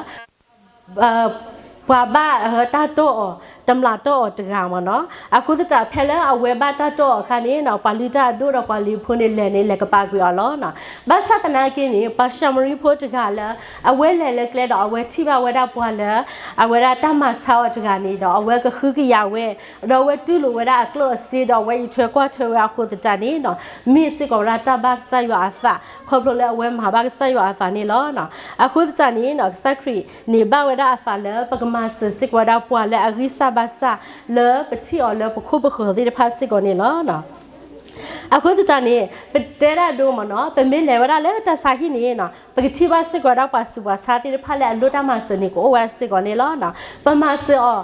ပှၤဘၣ်တၢ်တီၢ်အီၤ တမျးတီၢ်အီၤတဂၤမ့ၢ်နီၤ. အဃိသတး ဖဲလၢအဝဲဘၣ်တၢ်တီၢ်အီၤအခါန့ၣ်နီၤ ပှၤလုၢ်တၢ်အဒိၣ်ဒီးပှၤလ့ၤဖိန့ၣ် လဲၤန့ၣ် လဲၤကပာ်ကွံာ်အီၤလီၤ. ဘၣ်ဆၣ်သနာ်က့န့ၣ် ပှၤၡၤမရံဖိတဂၤလၢ အဝဲလဲၤလၢကျဲဒီး အဝဲထံၣ်ဘၣ်ဝဲဒၣ်ပှၤလၢ အဝဲဒၣ်တၢ်မၤဆါအီၤတဂၤန့ၣ်ဒီး အဝဲကဟုကယာ်ဝဲ ဒီးအဝဲတူၢ်လိာ်ဝဲဒၣ်အကျိၣ်အစ့ဒီး အဝဲအံးထွဲကွၢ်ထွဲဝဲအဃိသတးန့ၣ်နီၤ မ့ၢ်စ့ၢ်ကီးဝဲဒၣ်တၢ်ဘၣ်ကစၢ်ယွၤအသး ခီဖျိလၢအဝဲမၤဘၣ်ကစၢ်ယွၤအသးန့ၣ်လီၤ. အဃိသတးန့ၣ်နီၤ ကစၢ်ခရံာ်န့ၣ်ဘၣ်ဝဲဒၣ်အသးလၢ ပကမၤစၢၤစ့ၢ်ကီးဝဲဒၣ်ပှၤလၢအဂံၢ်စၢ်ဘါစၢ် လၢပထံၣ်အီၤလၢပခိၣ်ပဃၢၤသ့ၣ်တဖၣ်စ့ၢ်ကီးန့ၣ်လီၤ. အဃိသတးန့ၣ် ပတဲဒၣ်ဒိမ့ၢ်နီၤ ပမ့ၢ်လဲၤဝဲဒၣ်လၢတၢ်ဆါဟံၣ်န့ၣ်နီၤ ပကထံၣ်ဘၣ်စ့ၢ်ကီးဝဲဒၣ်ပှၤဆူးပှၤဆါသ့ၣ်တဖၣ်လၢအလိၣ်တၢ်မၤစၢၤန့ၣ် ကအိၣ်ဝဲဒၣ်စ့ၢ်ကီးန့ၣ်လီၤ. ပမၤစၢၤ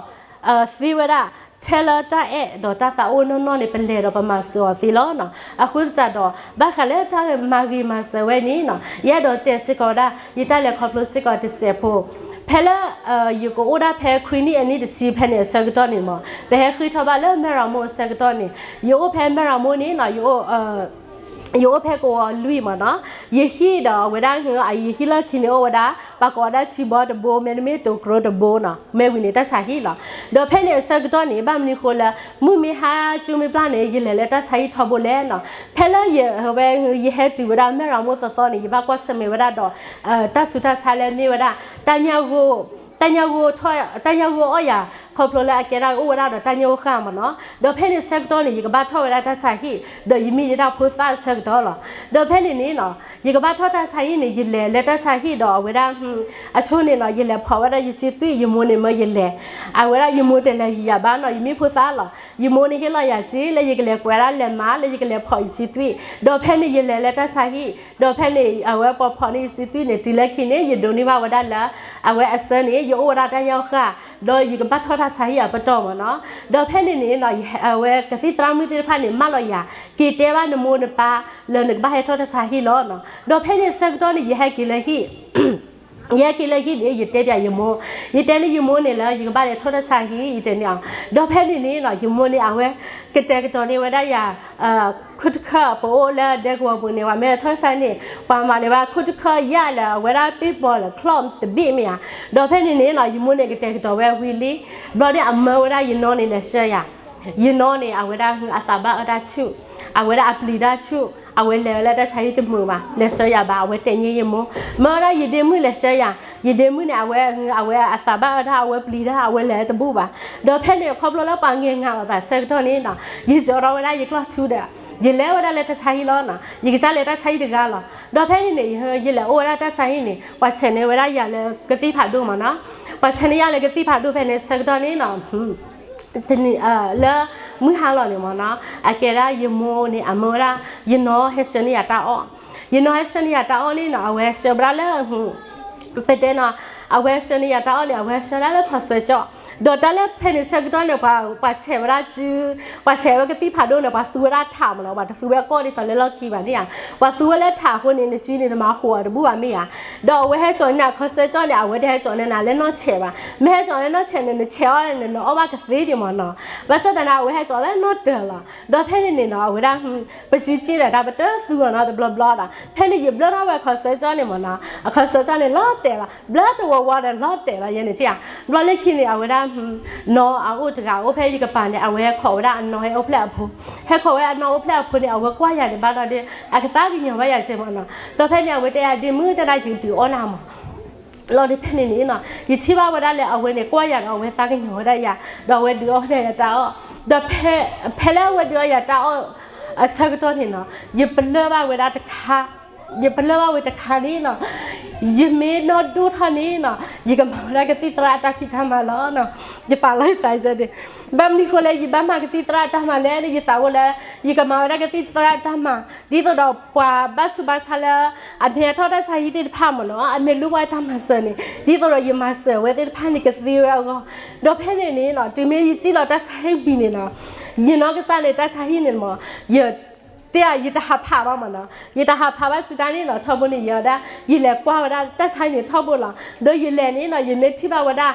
အီၤ သ့ဝဲဒၣ် ထဲလၢတၢ်အဲၣ်ဒီးတၢ်သးအိၣ်နီၢ်နီၢ်န့ၣ် ပလဲၤဒီးပမၤစၢၤအီၤသ့လီၤ. အဃိသတးဒီး ဘၣ်ဃးလၢတၢ်မၤဂ့ၤမၤစၢၤဝဲန့ၣ်နီၤ ယအဲၣ်ဒိးတဲစ့ၢ်ကီးဝဲဒၣ် ယတၢ်လဲၤခီဖျိစ့ၢ်ကီးတစဲးဖိ ဖဲလၢ ယကအိၣ်ဒၣ်ဖဲခွံနံၣ်အနံၣ်တဆံဖဲန့ၣ်အဆၢကတီၢ်န့ၣ်မ့ၢ် ပဟဲဃ့ထီၣ်ဘၣ်လၢမဲၢ်ရမိၢ်အဆၢကတီၢ်န့ၣ် ယအိၣ်ဖဲမဲၢ်ရမိၢ်န့ၣ်နီၤ ယ ယအိၣ်ဖဲကဝီၤလွံၢ်မ့ၢ်နီၤ ယဟံၣ်ဒီးအဝဲဒၣ် ယဟံၣ်လီၢ်ခံန့ၣ်အိၣ်ဝဲဒၣ် ပှၤကိးဝဲဒၣ်ထံဘီတဘိ မ့တမ့ၢ်တိၤကျိတဘိနီၤ မ့ၢ်ဝံၤန့ၣ်တၢ်ဆါဟံၣ်လီၤ. ဒီးဖဲန့ၣ်အဆၢကတီၢ်န့ၣ် ဘၣ်မနုၤဃိလၢ မုၢ်မ့ၢ်ဟါ ကၠိမ့ၢ်ပျၢ်န့ၣ် ယလဲၤလၢတၢ်ဆါဟံၣ်ထီဘိလဲၣ်နီၤ ဖဲလၢယဝဲ ယဟဲတုၤဝဲဒၣ်မဲၢ်ရမိၢ်သီသီန့ၣ် ယဘၣ်ကွၢ်ဆၢၣ်မဲာ်ဝဲဒၣ်ဒီး တၢ်ဆူးတၢ်ဆါလၢမ့ၢ်ဝဲဒၣ် တၢ်ညၣ်ဂိၢ် တၢ်ညၣ်ဂိၢ်အီၣ်ယၤ ခီဖျိလၢအကဲဒၣ်အိၣ်ဝဲဒၣ်ဒီးတၢ်ညၣ်ဂိၢ်ဃၢ်မ့ၢ်နီၤ ဒီးဖဲန့ၣ်ဆၢကတီၢ်န့ၣ် ယကဘၣ်ထီၣ်ဝဲဒၣ်တၢ်ဆါဟံၣ် ဒီးယမ့ၢ်ယတၢ်ဖိသၣ်အဆၢကတီၢ်လီၤ. ဒီးဖဲန့ၣ်န့ၣ်နီၤ ယကဘၣ်ထီၣ်တၢ်ဆါဟံၣ်န့ၣ် ယလဲၤလၢတၢ်ဆါဟံၣ်ဒီးအဝဲဒၣ် အဆိန့ၣ်နီၤ ယလဲၤဖီးဝဲဒၣ်ယစုသွံၣ် ယမိၢ်န့ၣ်မၢယလဲၤ အဝဲဒၣ်ယမိၢ်တလဲၤယၤဘၣ်နီၤ ယမ့ၢ်ဖိသၣ်လီၤ. ယမိၢ်န့ၣ်ဟ့ၣ်လီၤယၤစ့လၢယကလဲၤကွဲးဒၣ်လဲၤမၤလၢယကလဲၤဖီးယစုသွံၣ် ဒီးဖဲန့ၣ်ယလဲၤလၢတၢ်ဆါဟံၣ် ဒီးဖဲန့ၣ် အဝဲပှၤဖီးန့ၢ်ယစုသွံၣ်န့ၣ် တုၤလၢခံန့ၣ် ယဒိးန့ၢ်ဘၣ်ဝဲဒၣ်လၢ အဝဲအဆၢန့ၣ် ယအိၣ်ဝဲဒၣ်တၢ်ညၣ်ဂိၢ်ဃၢ် ဒီးယကဘၣ်ထီၣ်တၢ်ဆါဟံၣ်အပတီၢ်မ့ၢ်နီၤ ဒီးဖဲန့ၣ်န့ၣ်နီၤ အဝဲကသံၣ်သရၣ်မုၣ်သ့ၣ်တဖၣ်န့ၣ် မၢလီၤယၤ က့ၤတဲဘၣ်နမိၢ်နပၢ်လၢနကဘၣ်ဟဲထီၣ်တၢ်ဆါဟံၣ်လီၤနီၤ. ဒီးဖဲန့ၣ်ဆၢကတီၢ်န့ၣ် ယဟဲက့ၤလၢဟံၣ် ယဟဲက့ၤလၢဟံၣ်န့ၣ် ယတဲပၠးယမိၢ် ယတဲလၢယမိၢ်န့ၣ်လၢ ယကဘၣ်လဲၤထီၣ်တၢ်ဆါဟံၣ် ယတဲန့ၣ်အီၤ ဒီးဖဲန့ၣ်န့ၣ်နီၤ ယမိၢ်န့ၣ် အဝဲကတဲာ်ကတီၤန့ၢ်ဝဲဒၣ်ယၤ ခိၣ်တခၢၣ် ပအိၣ်လၢဒဲကဝီၤပူၤန့ၣ် ပှၤမ့ၢ်လဲၤထီၣ်တၢ်ဆါန့ၣ် ပှၤမၤန့ၢ်ဘၣ်ခိၣ်တခၢၣ်ယၣ်လၢ အဝဲဒၣ်ပ့ၢ်ပီၤလၢ ချီၣ်တဘ့ၣ်မ့ၢ်ဧါ. ဒီးဖဲန့ၣ်န့ၣ်နီၤ ယမိၢ်န့ၣ်ကတဲာ်ကတီၤဝဲဝံၤလံ ဘျီန့ၣ်အမၢဝဲဒၣ်ယနီၢ်န့ၣ်လဲၤဆှၢယၤ ယနီၢ်န့ၣ် အဝဲဒၣ်အသးဘၣ်အၢတၢ်ဆူၣ်, အဝဲဒၣ်အပျံၤတၢ်ဆူၣ်, အဝဲလဲၤဝဲလၢတၢ်ဆါဟံၣ်တမုာ်ဘၣ်, လဲၤဆှၢယၤဘၣ်, အဝဲတဲာ်ညါယမိၢ်, မ့ၢ်ဝဲဒၣ်ယဒ့မုၣ်လဲၤဆှၢယၤ, ယဒ့မုၣ်န့ၣ် အဝဲ အဝဲအသးဘၣ်အၢတၢ်, အဝဲပျံၤတၢ်, အဝဲလဲၤတဘူၣ်ဘၣ်. ဒီးဖဲန့ၣ်ခီဖျိလၢပှၤငဲၤငၤလီၤသးဆၢကတီၢ်န့ၣ်နီၤ, ယယီၤထီၣ်ဝဲဒၣ်ယကျီၢ်ထူဒီး ယလဲၤဝဲဒၣ်လၢတၢ်ဆါဟံၣ်လီၤနီၤ, ယကစၢ်လဲၤတၢ်ဆါဟံၣ်တဂၤလီၤ. ဒီးဖဲန့ၣ်န့ၣ် ယလဲၤအိၣ်ဝဲဒၣ်တၢ်ဆါဟံၣ်န့ၣ် ပှၤဆဲးန့ၢ်ဝဲဒၣ်ယၤလၢကသံၣ်ဖးဒိၣ်မ့ၢ်နီၤ, ပှၤဆဲးန့ၢ်ယၤလၢကသံၣ်ဖးဒိၣ်ဖဲန့ၣ်ဆၢကတီၢ်န့ၣ်နီၤ တနံၤလၢမုၢ်ဟါလီၤန့ၣ်မ့ၢ်နီၤ, အကဲဒၣ်ယမိၢ်န့ၣ် အမၢဝဲဒၣ် ယနီၢ်ဟဲဆှၢန့ၢ်ယၤတၢ်အီၣ်, ယနီၢ်ဟဲဆှၢန့ၢ်ယၤတၢ်အီၣ်န့ၣ်နီၤ, အဝဲဆှၢဝဲဒၣ်လၢ ပတဲနီၤ, အဝဲဆှၢန့ၢ်ယၤတၢ်အီၣ်န့ၣ် အဝဲဆှၢဒၣ်လၢခီးစၢကၠီၣ်, ဒီးတၢ်လၢဖဲန့ၣ်ဆၢကတီၢ်န့ၣ် ပှၤဆဲးဝဲဒၣ်စု, ပှၤဆဲးဝဲကသံၣ်ဖးဒိၣ်န့ၣ် ပှၤသူဝဲဒၣ်ထးမ့ၢ်နီၤ, ပှၤတသူဝဲကီၢ်ဒ်သိးလၢလီၢ်ခံဘၣ်န့ၣ်ဧါ, ပှၤသူဝဲလၢထးအဃိန့ၣ် နစုန့ၣ် နမၤဟိးအီၤတဘူၣ်ဘၣ်မ့ၢ်ဧါ. ဒီးအဝဲဟဲကၠီၤန့ၢ်နၤခီးစၢကၠီၣ်န့ၣ် အဝဲတဟဲကၠီၤန့ၢ်နၤလၢနီၢ်ဆဲးဘၣ်, မ့ၢ်ဟဲကၠီၤလၢနီၢ်ဆဲးန့ၣ် နဆဲးအီၣ်န့ၣ် နအီၣ်ဘၣ်ကသ့ဒံးမ့ၢ်နီၤ, ဘၣ်ဆၣ်သနာ် အဝဲဟဲကၠီၤလၢနီၢ်တၢၤလီၤ. ဒီးဖဲန့ၣ်န့ၣ်နီၤ အဝဲဒၣ် ပစုစ့ဒီးတၢ် ပတသူအီၤနီၤ တဘျီဘျီဒီး ဖဲန့ၣ်ယဘျၢထီၣ်ဝဲခီးစၢကၠီၣ်န့ၣ်မ့ၢ်နီၤ, အခီးစၢကၠီၣ်န့ၣ်လီၤတဲာ်လီၤ, ဘျၢတဝီဝီဒီးလီၤတဲာ်လီၤ ယဲန့ၣ်ဧါ. ဘျီလၢခံန့ၣ် အဝဲဒၣ် နီၢ်အအိၣ်တဂၤအိၣ်ဖဲယကပၤန့ၣ် အဝဲဟဲခိးဝဲဒၣ်အနီၢ်ဟဲအိၣ်ဖျဲၣ်အဖိ, ဟဲခိးဝဲအနီၢ်အိၣ်ဖျဲၣ်အဖိန့ၣ် အဝဲကွၢ်ယၤန့ၣ်ဘၣ်ဒီး အကသးကညီၤဘၣ်ယၤစ့ၢ်မ့ၢ်နီၤ. ဒီးဖဲန့ၣ် အဝဲတဲယၤ ဒ့မုၣ် တၢ်ဒၣ်ယဒုးအီၣ်နၤမး လီၤဒုးဖဲန့ၣ်န့ၣ်နီၤ ယထံၣ်ဘၣ်ဝဲဒၣ်လၢအဝဲန့ၣ် ကွၢ်ယၤဒီးအဝဲသးကညီၤဝဲဒၣ်ယၤ, ဒီးအဝဲဒုးအီၣ်ဝဲဒၣ်ယၤတၢ်အီၣ်, ဒီးဖဲလၢအဝဲဒုးအီၣ်ယၤတၢ်အီၣ် အဆၢကတီၢ်န့ၣ်နီၤ ယပလၢၢ်ဘၣ်ဝဲဒၣ်တခါ, ယပလၢၢ်ဘၣ်ဝဲတခါန့ၣ်နီၤ ယမ့ၢ်နီၢ်ဒိၣ်ထီၣ်န့ၣ်နီၤ ယကမၤဝဲဒၣ်ကသံၣ်သရၣ်အတၢ်ဖံးတၢ်မၤလီၤ. ယပာ်လီၤယသးစဲဒၣ်, ဘၣ်မနုၤဃိလၢယဘၣ်မၤကသံၣ်သရၣ်အတၢ်မၤလဲၣ်န့ၣ် ယသးအိၣ်လၢ ယကမၤဝဲဒၣ်ကသံၣ်သရၣ်အတၢ်မၤ ဒ်သိးဒီးပှၤဘၣ်ဆူးဘၣ်ဆါလၢ အမ့ၢ်အထီၣ်တၢ်ဆါဟံၣ်သ့ၣ်တဖၣ်မ့ၢ်နီၤ အမ့ၢ်လိၣ်ဘၣ်တၢ်မၤစၢၤန့ၣ် ဒ်သိးဒီးယမၤစၢၤအဝဲသ့ၣ်တဖၣ်န့ၣ်ကသ့ဝဲအဂီၢ်, ဒီးဖဲန့ၣ်န့ၣ်နီၤ တုၤမ့ၢ်ယစံၣ်လီၤတၢ်ဆါဟံၣ်ဝံၤန့ၣ်နီၤ ယနီၢ်ကစၢ်န့ၣ် တၢ်ဆါဟံၣ်န့ၣ်မ့ၢ် ယ တဲ ယတဟးဖးဘၣ်မ့ၢ်နီၤ, ယတဟးဖးဘၣ်စံးတၢ်န့ၣ်နီၤ ထီဘိန့ၣ် ယဝဲဒၣ် ယလဲၤကွၢ်ဝဲဒၣ်တၢ်ဆါဟံၣ်န့ၣ်ထီဘိလီၤ. ဒီးယလဲၤန့ၣ်နီၤ ယမ့ၢ်ထံၣ်ဘၣ်ဝဲဒၣ်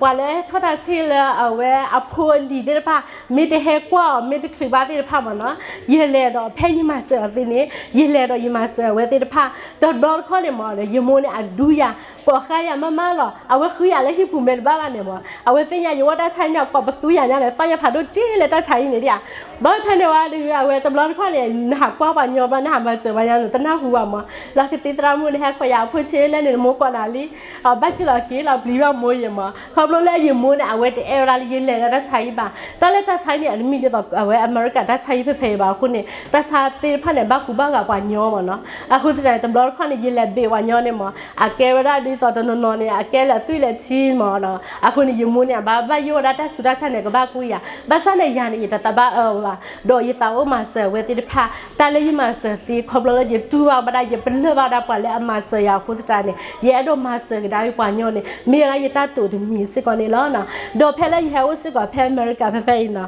ပှၤလၢဟဲထီၣ်တၢ်ဆါဟံၣ်လၢအဝဲအဖိအလံၤသ့ၣ်တဖၣ် မ့ၢ်တဟဲကွၢ်အီၤ မ့ၢ်တချုးဘၣ်သ့ၣ်တဖၣ်မ့ၢ်နီၤ, ယလဲၤဒီးဖဲယမၤစၢၤအီၤသ့န့ၣ် ယလဲၤဒီးယမၤစၢၤအဝဲသ့ၣ်တဖၣ် တဘျီတခီၣ်န့ၣ်မ့ၢ် ယမိၢ်န့ၣ်အဒူယၤ ကိးဃာ်ယၤမးမးလီၤ. အဝဲဃုယၤလၢဟံၣ်ပူၤမဲာ်တဘၣ်ဘၣ်န့ၣ်မ့ၢ် အဝဲသ့ၣ်ညါယဝဲတၢ်ဆါဟံၣ်န့ၣ် အကိးပသူယၤညါန့ၣ် သီၣ်ညါဖးဒိၣ်က့ၤလၢတၢ်ဆါဟံၣ်န့ၣ်ဒံးဧါ. ဘၣ်ဖဲန့ၣ်ဝဲဒုး အဝဲတဘျီတခီၣ်န့ၣ် နဟးကွၢ်ပှၤညီဘျီ နဟးမၤစၢၤပှၤညီန့ၣ် တနၢ်ဟူဘၣ်မ့ၢ် လီၤကသံၣ်သရၣ်မုၣ်န့ၣ် ဟဲခိးယၤအဖိဆ့လၢန့ၣ် နမိၢ်ကိးနၤလံ ဘၣ်စံၣ်လီၤက့ၤလီၤပျံၤဘၣ်မိၢ်ယဲမ့ၢ် ခီဖျိလၢယမိၢ်န့ၣ် အဝဲတအဲၣ်ဝဲဒၣ်လၢယလဲၤလၢတၢ်ဆါဟံၣ်ဘၣ်. တၢ်လၢတၢ်ဆါဟံၣ်န့ၣ် အတမ့ၢ်ဒ်သိးအဝဲအမဲရကၤတၢ်ဆါဟံၣ်ဖဲဖဲအံၤဘၣ်အဃိန့ၣ် တၢ်ဆါသ့ၣ်တဖၣ်န့ၣ် ဘၣ်ကူဘၣ်ဂာ်ပှၤညီမ့ၢ်နီၤ. အဃိသတးန့ၣ် တဘျီတခီၣ်န့ၣ် ယလဲၤဘ့ၣ်ပှၤညီန့ၣ်မ့ၢ် အကဲဝဲဒၣ်ဒ်သိးတနီၤနီၤန့ၣ် အကဲလၢအသွံၣ်လၢထံမ့ၢ်နီၤ. အဃိန့ၣ် ယမိၢ်န့ၣ် အဘၣ်ဘၣ်ယိၣ်ဝဲဒၣ်တၢ်ဆူးတၢ်ဆါန့ၣ် ကဘၣ်ကူယၤ ဘၣ်ဆၣ်န့ၣ်ယၤန့ၣ် ယတသးဘၣ်အၢဘၣ် ဒီးယသးအိၣ်မၤစၢၤအဝဲသ့ၣ်တဖၣ် တၢ်လၢယမၤစၢၤသ့ ခီဖျိလၢယတူၢ်ဘၣ်ဝဲဒၣ် ယပလၢၢ်ဘၣ်ဝဲဒၣ်ပှၤလၢအမၤစၢၤယၤအဃိသတးန့ၣ် ယအဲၣ်ဒိးမၤစၢၤကဒါက့ၤပှၤညီန့ၣ် မ့ၢ်ဝဲဒၣ်ယတၢ်တိာ်တမံၤစ့ၢ်ကီးန့ၣ်လီၤ. ဒီးဖဲလၢယဟဲအိၣ်စ့ၢ်ကီးဖဲအမဲရကၤဖဲဖဲအံၤနီၤ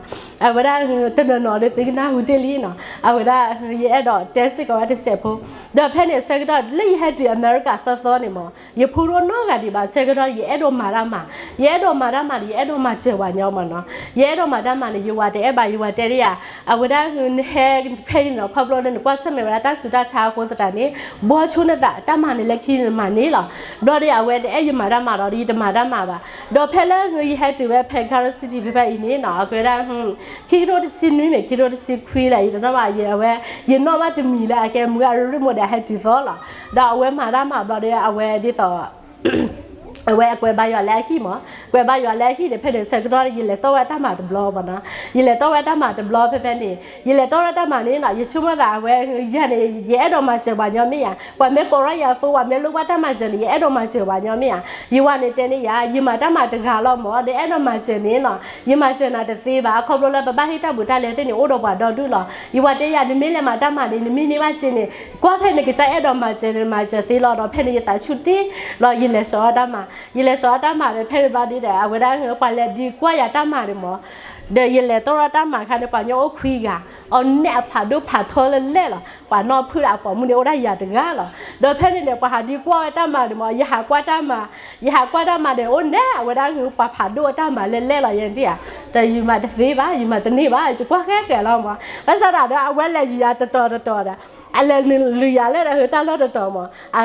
အဝဲဒၣ်တနီၤနီၤဒီးသုကနၢ်ဟူတ့ၢ်လံနီၤ အဝဲဒၣ် ယအဲၣ်ဒိးတဲစ့ၢ်ကီးဝဲတစဲးဖိ ဒီးဖဲန့ၣ်ဆၢကတီၢ် လၢယဟဲတုၤအမဲရကၤသီသီန့ၣ်မ့ၢ် ယဖိဒိၣ်နီတဂၤဒံးဘၣ် ဆၢကတီၢ် ယအဲၣ်ဒိးမၤတၢ်မၤ ယအဲၣ်ဒိးမၤတၢ်မၤဒီး ယအဲၣ်ဒိးမၤစၢၤပှၤညီမ့ၢ်နီၤ. ယအဲၣ်ဒိးမၤတၢ်မၤန့ၣ် ယဝၤတအဲၣ်ဘၣ် ယဝၤတဲဒ်ယၤ အဝဲဒၣ်နဟဲဖဲအံၤနီၤ ခီဖျိလၢနကွၢ်ဆၢၣ်မဲာ်ဝဲဒၣ်တၢ်ဆူးတၢ်ဆါအဃိသတးန့ၣ် ဘှီဆိနသး တၢ်မၤန့ၣ်လၢခံနမၤန့ၣ်လီၤ. ဘျီဒီး အဝဲတအဲၣ်ယမၤတၢ်မၤဒီး ယတမၤတၢ်မၤဘၣ်. ဒီးဖဲလၢယဟဲတုၤဝဲဖဲ Garden City ဖဲဖဲအံၤန့ၣ်နီၤ အကဲဝဲဒၣ် ခံကထိတဆံနွံမ့ၢ် ခံကထိတဆံခွံလၢအံၤ တနီၣ်ဘၣ် အဝဲ ယနီၣ်ဘၣ်တမံၤလၢအကဲမုၢ်ဂၤရ့ၣ်မူဒီး အဟဲတုၤသီလီၤ. ဒီးအဝဲမၤတၢ်မၤဘျီဒီး အဝဲဒ်သိး အဝဲအကွဲးဘါယွၤလၢအဟံၣ်မ့ၢ် ကွဲးဘါယွၤလၢအဟံၣ်န့ၣ် ဖဲန့ၣ်ဆၢကတီၢ် ယလဲၤတီၢ်ဝဲတၢ်မၤတဘျီမ့ၢ်နီၤ. ယလဲၤတီၢ်ဝဲတၢ်မၤတဘျီဖဲဖဲန့ၣ် ယလဲၤတီၢ်ဝဲတၢ်မၤန့ၣ်နီၤ ယဆိကမိၣ်သးအဝဲ ယၤန့ၣ် ယအဲၣ်ဒိးမၤစၢၤပှၤညီမ့ၢ်ဧါ ပှၤမ့ၢ်ကိးထီၣ်ယၤအသိး ပှၤမ့ၢ်လိၣ်ဘၣ်တၢ်မၤစၢၤန့ၣ် ယအဲၣ်ဒိးမၤစၢၤပှၤညီမ့ၢ်ဧါ. ယဝၤန့ၣ်တဲန့ၢ်ယၤ ယမၤတၢ်မၤတဂၤလီၤမ့ၢ် ဒီးအဲၣ်ဒိးမၤစၢၤန့ၣ်နီၤ ယမၤစၢၤနၤတသ့ဘၣ် ခီဖျိလၢပဘၣ်ဟ့ၣ်တၢ်ဘူးတၢ်လဲသ့ၣ်န့ၣ် အိၣ်ဒီးပှၤဒီဒူၣ်လီၤ. ယဝၤတဲယၤ နမ့ၢ်လဲၤမၤတၢ်မၤန့ၣ် နမ့ၢ်န့ၢ်ဘၣ်စ့န့ၣ် ကွၢ်ဖဲန့ၣ် ကစၢ်အဲၣ်ဒိးမၤစၢၤန့ၣ် မၤစၢၤသ့လီၤ. ဒီးဖဲန့ၣ် ယသးဆူၣ်တ့ၢ်လီၤ ယလဲၤစိာ်အီၣ်တၢ်မၤ ယလဲၤစိာ်အီၣ်တၢ်မၤဒီး ဖဲန့ၣ်ဘျီဒီး အဝဲဒၣ်ပှၤလဲၤဒုးကွၢ်ယၤတၢ်မၤန့ၣ်မ့ၢ် ဒီးယလဲၤတီၢ်ထီၣ်တၢ်မၤအခါန့ၣ် ပှၤညီအိၣ်ခွံဂၤ အီၤနဲၣ်အဖးဒိၣ်ဖးထီလၢလဲၣ်လီၤ. ပှၤနီၢ်ဖုဒီးအပိာ်မုၣ်န့ၣ် အိၣ်ဒၣ်ယၤတဂၤလီၤ. ဒီးဖဲန့ၣ်န့ၣ် ပှၤဟးဒုးကွၢ်ဝဲတၢ်မၤန့ၣ်မ့ၢ် ယဟးကွၢ်တၢ်မၤ ယဟးကွၢ်တၢ်မၤဒီး အိၣ်နဲၣ်အဝဲဒၣ်ပှၤဖးဒိၣ်အတၢ်မၤလၢလဲၣ်လီၤ ယဲဒၣ်ဧါ. ဒီးယမၤတသ့ဘၣ် ယမၤတန့ၢ်ဘၣ် ယကွၢ်ဃဲဃဲလီၤမ့ၢ် ဘၣ်ဆၣ်ဒီး အဝဲလဲၤယၤတတီၤတတီၤဒီး အလဲၤလုၢ်ယၤလၢဒီးတၢ်လီၢ်တတီၤမ့ၢ် အ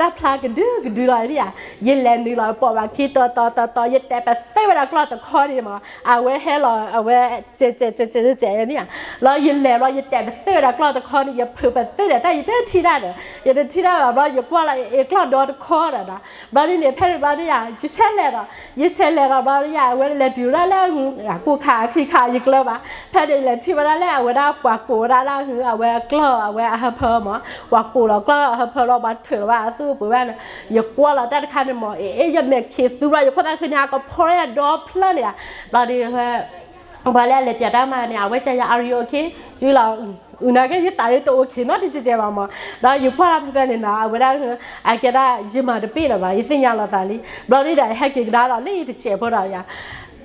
တၢ်ဖျါကဒုကဒုလီၤဧါ, ယလဲၤနုာ်လီၤပိာ်ဘၣ်ခံတီၤတီၤတီၤတီၤ ယတဲပသ့ဝဲဒၣ်ကျီၢ်တခီန့ၣ်မး အဝဲဟဲလီၤ အဝဲ ကဲးကဲးကဲးကဲးကဲးန့ၣ်ဧါ, လီၤယလဲၤဘျီ ယတဲပသ့ဝဲဒၣ်ကျီၢ်တခီန့ၣ် ယဖုးပသ့ဒီးတၢ် ယတထံၣ်တၢ်ဒီး ယတထံၣ်တၢ်ဘၣ်ဘျီ ယကွၢ်လီၤအ့ၣ်ကျီၢ်ဒီတခီဒီး ဘျီဒ်န့ၣ် ဖဲန့ၣ်ဘျီဒ်ယၤ ယဆဲးလဲၤဒီး ယဆဲးလဲၤဒီးဘျီဒ်ယၤ အဝဲလဲၤတုၤဝဲဒၣ်လၢ အကူၣ်ခးအချံခးယကျၢၤဘၣ်, ဖဲန့ၣ်လဲၤထံၣ်ဝဲဒၣ်လၢအဝဲဒၣ်ပှၤကိးဝဲဒၣ်လၢ အဝဲအကျီၢ်အဝဲအဟၢဖၢမး, ပှၤကိးလီၤကျီၢ်အဟၢဖၢလီၤ ပှၤထုးလီၤဘၣ်အသူၣ်အပှ့ၤဘၣ်န့ၣ်, ယကွၢ်လီၤတၢ်တခါန့ၣ်မး အ့ၣ် ယမဲာ်ခံးသူဘျီ ယခိၣ်သၣ်ခုန့ၣ် အကဖီယၤဒီဖျၢၣ်န့ၣ်ဧါ, ဘျီဒ် ပှၤလၢအလဲၤပၠးတၢ်မၤန့ၣ် အဝဲကယၤ are you okay ယလီၤ, အုနာ်က့ ယသးလၢတအိၣ်ခ့နီတကဲးကဲးဘၣ်မး, ဒီးယကွၢ်လီၤဖဲဖဲန့ၣ်နီၤ အဝဲဒၣ် အကဲဒၣ်ယမၤတပ့ၢ်လၢၤဘၣ် ယသ့ၣ်ညါလီၤသးလံ, ဘျီဒ်ဒီးဟဲက့ၤကဒါဒီးလၢယတစဲးဖိဒီးယၤ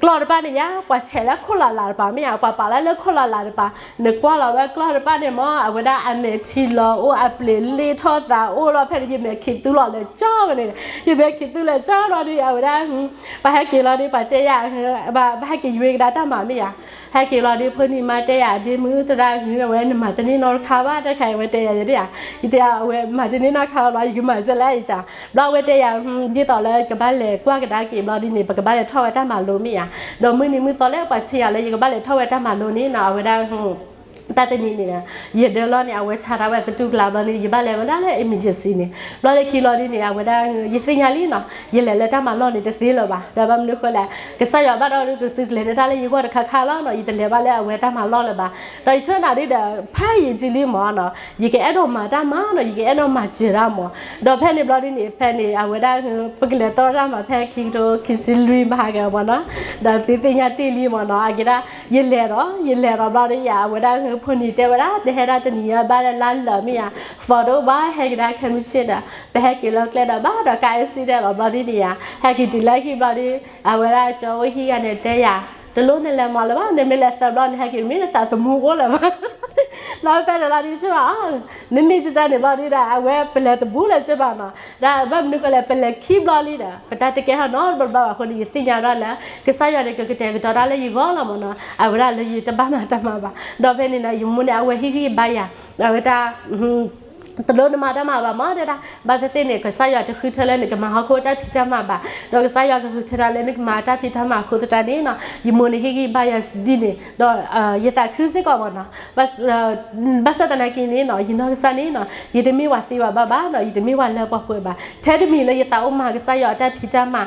ကျီၢ်တပၣ်န့ၣ်ယၤ ပှၤဆဲးလၢခိၣ်လီၤလးတပၤမ့ၢ်ဧါ ပှၤပာ်လၢလၢခိၣ်လီၤလးတပၤ, နကွၢ်လီၤဝဲကျီၢ်တပၣ်န့ၣ်မး အဝဲဒၣ်အမဲာ်ထံလီၤအိၣ်အပျ့ၤလ့ထီၣ်သးအိၣ်လီၤ ဖဲန့ၣ်ယမဲာ်ခံးသူလီၤလဲၤကၠီဝဲန့ၣ်, ယမဲာ်ခံးသူလဲၤကၠီလီၤဒ်အဝဲဒၣ် ပှၤဟဲက့ၤလီၤဒ် ပှၤတဲယၤ ပဟဲက့ၤယွ့ကဒါတၢ်မၤမ့ၢ်ယၤ, ဟဲက့ၤလီၤဒ် ဖိနံၤမါတဲယၤ ဒ့မုၣ်သရၣ်ဂုၤ အဝဲနမၤတန့ၢ်နီတခါဘၣ် တခါအဝဲတဲယၤဒ်ဧါ, ယတဲအဝဲမၤတန့ၢ်နီတခါဘၣ်ဘျီ ယကမၤစ့ၢ်လၢယက, ဘျီအဝဲတဲယၤ ဒ်သိးလၢကဘၣ်လဲၤကွၢ်ကဒါက့ၤဘျီဒ်န့ၣ် ပကဘၣ်လဲၤထီၣ်ဝဲတၢ်မၤလိမ့ၢ်ယၤ, ဒီးမုၢ်နံၤမုၢ်သီလၢပှၤဆံးယၤလၢယကဘၣ်လဲၤထီၣ်ဝဲတၢ်မၤလိန့ၣ်နီၤ အဝဲဒၣ် တၢ်တနံၤန့ၣ် ယဒၢလီၤန့ၣ် အဝဲဆါထီၣ်ဝဲသတူၢ်ကလာ်ဘျီန့ၣ် ယဘၣ်လဲၤဝဲဒၣ်လၢ emergency န့ၣ်, ဘျီလၢခံလီၤဒ်န့ၣ် အဝဲဒၣ် ယသ့ၣ်ညါလံနီၤ ယလဲၤလၢတၢ်မၤလီၢ်န့ၣ်တသ့လၢၤဘၣ်, ဒီးဘၣ်မနုၤဃိလဲၣ် ကစၢ်ယွၤဘၣ်ဒီးကသုးကျဲၤန့ၢ်တၢ်လၢယဂီၢ်တခါခါလီၤနီၤ ယတလဲၤဘၣ်လၢအဝဲတၢ်မၤလီၢ်လၢၤဘၣ်, ဒီးယဆိကမိၣ်ဒ်ဒီး ဖဲယံာ်ထံလံမးနီၤ ယကအဲၣ်ဒိးမၤတၢ်မၤနီၤ ယကအဲၣ်ဒိးမၤစၢၤတၢ်မး, ဒီးဖဲန့ၣ်ဘျီဒ်န့ၣ် ဖဲန့ၣ် အဝဲဒၣ် ပကလဲၤတီတၢ်မၤဖဲခံကထိခံဆံလွံၢ် ဘၣ်ဟးဂၤမးနီၤ, ဒီးသုသ့ၣ်ညါတ့ၢ်လံမးနီၤ အကဲဒၣ် ယလဲၤဒီး ယလဲၤဒီးဘျီဒ်ယၤ အဝဲဒၣ်ဖိနံၤတဲဝဲဒၣ် နဟဲဒၣ်တနံၤညါဘၣ်လၢလါလၢာ်မ့ၢ်ယၤ, ဖီဒိၣ်ဘၣ်ဟဲကဒါခဲမုၢ်ဆ့ၣ်ဒီး ပဟဲက့ၤလၢကျဲဒီးဘၣ်ဒီးကါ accident လီၤဘျီဒ်န့ၣ်ယၤ ဟဲက့ၤတုၤလၢဟံၣ်ဘျီဒ် အဝဲဒၣ်ကၠီအိၣ်ဟံၣ်ယၤန့ၣ်တဲယၤ တလိၣ်နလဲၤမၤလၢၤဘၣ် နမ့ၢ်လဲၤသၢဘျီန့ၣ် ဟဲက့ၤမ့ၢ်နသးသမူအိၣ်လၢၤဘၣ် လီၤဖဲန့ၣ်လီၤဒ်ဆိဘၣ် မ့မ့ၢ်ကစၢ်န့ၣ်ဘျီဒ်ဒီး အဝဲပလဲၤတဘူးလၢၤကဘၣ်နီၤ, ဒီးဘၣ်မနုၤဃိလဲၣ် ပလဲၤခံဘျီလံဒီး ပတၢ်တကဲထီၣ်နီတဘျီဘၣ်အဃိန့ၣ် ယသ့ၣ်ညါဒၣ်လၢ ကစၢ်ယွၤန့ၣ် ကကတဲာ်ကတီၤတၢ်လၢယဂီၢ်လီၤမးနီၤ, အဝဲဒၣ်လၢယတဘၣ်မၤတၢ်မၤဘၣ်, ဒီးဖဲန့ၣ်နီၤ ယမိၢ်န့ၣ် အဝဲဟ့ၣ်ဂံၢ်ဘါယၤ, အဝဲတၢ် တလိၣ်နမၤတၢ်မၤဘၣ်မးတဲဒၣ်, ဘၣ်သ့ၣ်သ့ၣ်န့ၣ် ကစၢ်ယွၤတဃုထၢလၢနကမၤဟီၣ်ခိၣ်တၢ်ဖံးတၢ်မၤဘၣ်, ဒီးကစၢ်ယွၤကဃုထၢဒၣ်လၢနကမၤတၢ်ဖံးတၢ်မၤအဃိသတးန့ၣ်နီၤ, ယမိၢ်န့ၣ်ဟ့ၣ်ဂံၢ်ဘါယၤဒ်န့ၣ်, ဒီးယသးခုစ့ၢ်ကီးမးနီၤ, ဘၣ်ဆၣ်သနာ်က့န့ၣ်နီၤ ယနီၢ်ကစၢ်န့ၣ်နီၤ ယတမ့ၢ်ပှၤသ့ပှၤဘၣ်ဘၣ်နီၤ, ယတမ့ၢ်ပှၤလၢပှဲၤပှဲၤဘၣ်, ထဲတမံၤလၢယသးအိၣ်မၤကစၢ်ယွၤအတၢ်ဖံးတၢ်မၤ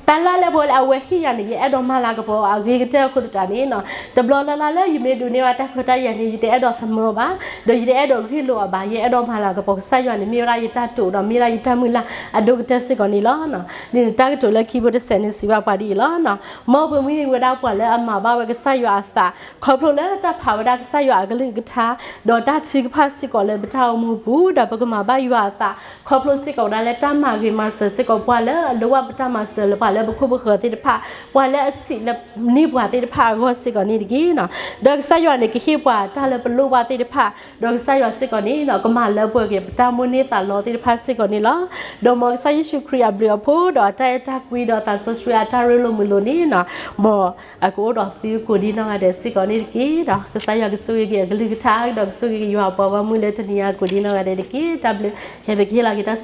တၢ်လၢလၢပှဲၤလၢအဝဲဟ့ၣ်ယၤန့ၣ် ယအဲၣ်ဒိးမၤလၤကပီၤအဂ့ၤကတၢၢ်အဃိသတးန့ၣ်နီၤ, တဘျီလၢ်လၢ်လၢယမ့ၢ်ဒိးန့ၢ်ဘၣ်တၢ်ခွဲးတၢ်ယာ်န့ၣ် ယတအဲၣ်ဒိးသမၢဘၣ်, ဒီးယတအဲၣ်ဒိးဂ့ၢ်လိာ်အီၤဘၣ်, ယအဲၣ်ဒိးမၤလၤကပီၤကစၢ်ယွၤန့ၣ် မ့ၢ်ဝဲဒၣ်ယတၢ်တိာ်ဒီးမ့ၢ်ဒၣ်ယတၢ်မုၢ်လၢ်အဒိၣ်ကတၢၢ်စ့ၢ်ကီးန့ၣ်လီၤ. န့ၣ်တၢ်ကတိၤလၢခံဖိတစဲးန့ၣ်စံးဘၣ်ပှၤဒ်အံၤလီၤ. မ်ပမ့ၢ်ဝဲဒၣ်ပှၤလၢအမၤဘၣ်ဝဲကစၢ်ယွၤအသး ခီဖျိလၢတၢ်ဖးဝဲဒၣ်ကစၢ်ယွၤအကလုၢ်ကထါ ဒီးတၢ်ထုကဖၣ်စ့ၢ်ကီးလၢပတၢ်အိၣ်မူပူၤ ဒီးပကမၤဘၣ်ယွၤအသး ခီဖျိစ့ၢ်ကီးဝဲဒၣ်လၢတၢ်မၤဂ့ၤမၤစၢၤစ့ၢ်ကီးပှၤလၢအလိၣ်ဘၣ်ပတၢ်မၤစၢၤလၢပှၤလၢပခိၣ်ပဃၢၤသ့ၣ်တဖၣ် ပှၤလၢအဆံးလၢနံၢ်ပှၤသ့ၣ်တဖၣ်အဂီၢ်စ့ၢ်ကီးန့ၣ်တက့ၢ်နီၤ. ဒီးကစၢ်ယွၤန့ၣ်ကဟ့ၣ်ပှၤတၢ်လၢပလိၣ်ဘၣ်သ့ၣ်တဖၣ် ဒီးကစၢ်ယွၤစ့ၢ်ကီးန့ၣ်နီၤ ကမၤလၢပှဲၤက့ၤပတၢ်မိၣ်န့ၢ်သးလီသ့ၣ်တဖၣ်စ့ၢ်ကီးန့ၣ်လီၤ. ဒီးမ်ကစၢ်ယ့ၣ်ၡူးခရံာ်အဘျုးအဖှိၣ် ဒီးအတၢ်အဲၣ်တၢ်ကွံ ဒီးသးစီဆှံအတၢ်ရ့လိာ်မုာ်လိာ်န့ၣ်နီၤ မ်အကအိၣ်ဒီးသုကိးဒံနီၢ်ဂၤဒဲးစ့ၢ်ကီးန့ၣ်တက့ၢ်. ဒီးကစၢ်ယွၤကဆိၣ်ဂ့ၤက့ၤအကလုၢ်ကထါ ဒီးကဆိၣ်ဂ့ၤက့ၤယွၤအပှၤဂီၢ်မုၢ်လၢတနံၤအံၤကိးဒံနီၢ်ဂၤဒဲးတက့ၢ်. တၢ်ဘျုး ခဲအံၤပကဟ့ၣ်လီၤက့ၤတၢ်